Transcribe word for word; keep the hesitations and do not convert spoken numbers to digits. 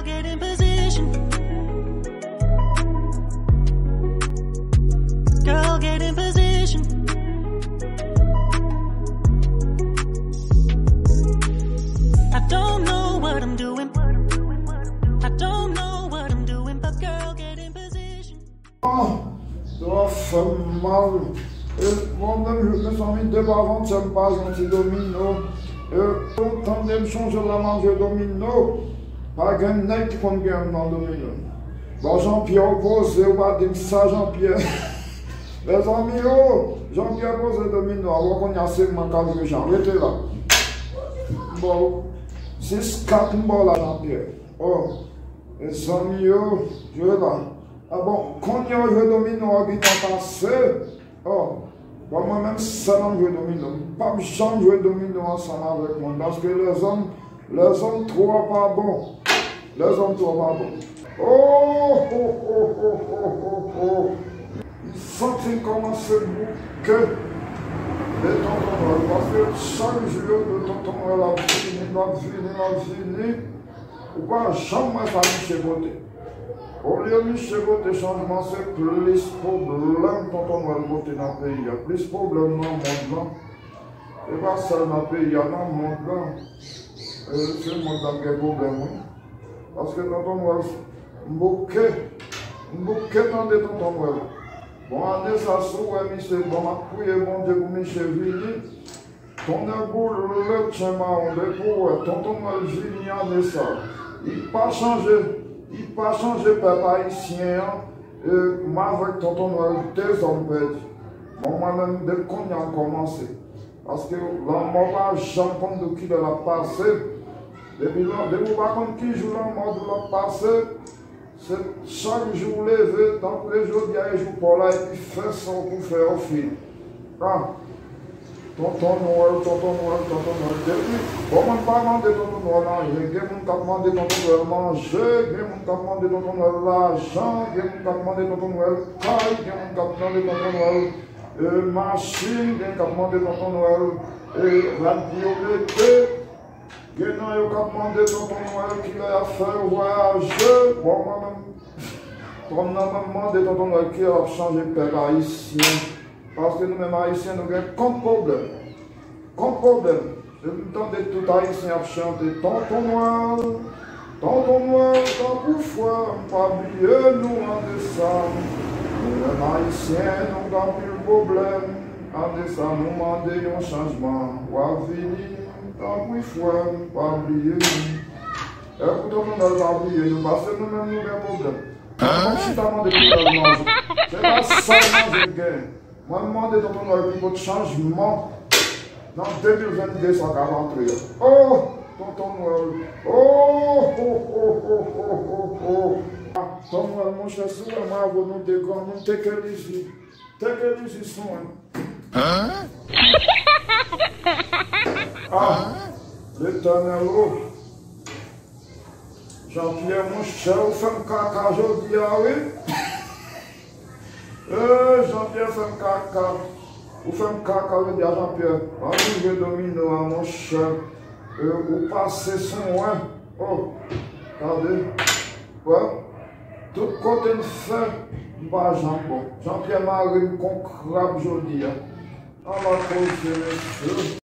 Get in position. Girl, get in position. I don't know what I'm doing. I don't know what I'm doing, but girl, get in position. Sa fè m mal. E, mwen menm, mezanmi, depi avantyè m pa jwenn ti domino. E, tande m chonje lè m ap jwe domino. Pa gen nèg ki konn gen m nan domino. Bon, Jean-Pierre, ou poze, ou pa di m sa, Jean-Pierre. Mezanmi, o, Jean-Pierre poze domino, alò kounye a se mwen k ap jwe jan. Rete la. Bon, sis kat m ba w la, Jean-Pierre. O, mezanmi, o, jwe la. A bon, kounye a w jwe domino a gentan pase. O, bon, mwen menm sèl m jwe domino. M p ap janm jwe domino ansanm avèk moun, paske lèzòm, lèzòm twò pa bon. Lèzòm twò pa bon. O, o, o. M santi m kòmanse bouke de Tonton Nwèl, paske chak jou yo di Tonton Nwèl ap vini, l ap vini, l ap vini. Ou pa janm wè sa misye pote. Olye misye pote chanjman, se plis pwoblèm Tonton Nwèl pote nan peyi a, plis pwoblèm nan mond lan. E pa sèl nan peyi a, nan mond lan. E, se mond lan k gen pwoblèm, wi. Paske Tonton Nwèl, m bouke, m bouke tande Tonton Nwèl. Bon, ane sa, si w wè misye, bon, m ap priye Bondye pou misye vini. Tonnè boule, chen mawon, depi w wè Tonton Nwèl vini ane sa, li pa chanje, li pa chanje pèp ayisyen an, e, m avèk Tonton Nwèl, de zòm pèdi. Bon, mwen menm, depi kounye a m kòmanse. Paske lanmò pa janm konn di w kilè l ap pase. Depi lan, depi w pa konn ki jou lanmò di w l ap pase, se chak jou w leve, tankou e jodi a e jou pa w la, epi fè sa w pou fè yo fini. A, Tonton Nwèl, Tonton Nwèl, Tonton Nwèl, depi, bon, mwen pa mande Tonton Nwèl anyen. Gen moun k ap mande Tonton Nwèl manje, gen moun k ap mande Tonton Nwèl lajan, gen moun k ap mande Tonton Nwèl kay, gen moun k ap mande Tonton Nwèl, e, machin, gen k ap mande Tonton Nwèl, e, rad pou yo mete. Gen nan yo k ap mande Tonton Nwèl kilè y ap fè yo vwayaje. Bon, mwen menm, kòm nan mwen, m mande Tonton Nwèl kilè l ap chanje pèp ayisyen. Paske nou menm ayisyen, nou gen kont pwoblèm. Kont pwoblèm. Depi m tande tout ayisyen ap chante Tonton Nwèl, Tonton Nwèl, tanpri frè m, pa bliye nou ane sa. Nou menm ayisyen, nou gen anpil pwoblèm. Ane sa, nou mande yon chanjman. W ap vini, tanpri frè m, pa bliye nou. Èske Tonton Nwèl pa bliye nou? Paske nou menm nou gen pwoblèm. Mwen pa chita mande Tonton Nwèl manje. Se pa sèl manje l gen. Mwen mande Tonton Nwèl pou l pote chanjman nan de mil vennde sa k ap antre a. O! Tonton Nwèl. O! O, o, o, o, o, o. A, Tonton Nwèl, monchè, si w wè m avè w, nou de granmoun, teke lizi. Teke lizi sou mwen. A, Letènèl, o. Jean-Pierre, monchè, ou fè m kaka jodi a, wi. E, Jean-Pierre fè m kaka. Ou fè m kaka jodi a, Jean-Pierre. Ann nou jwe domino a, monchè. E, ou pase sou mwen. O, gade. Wè. Tout kote n fè, m pa janm bon. Jean-Pierre mare m kon krab jodi a. Ala koze, mesye.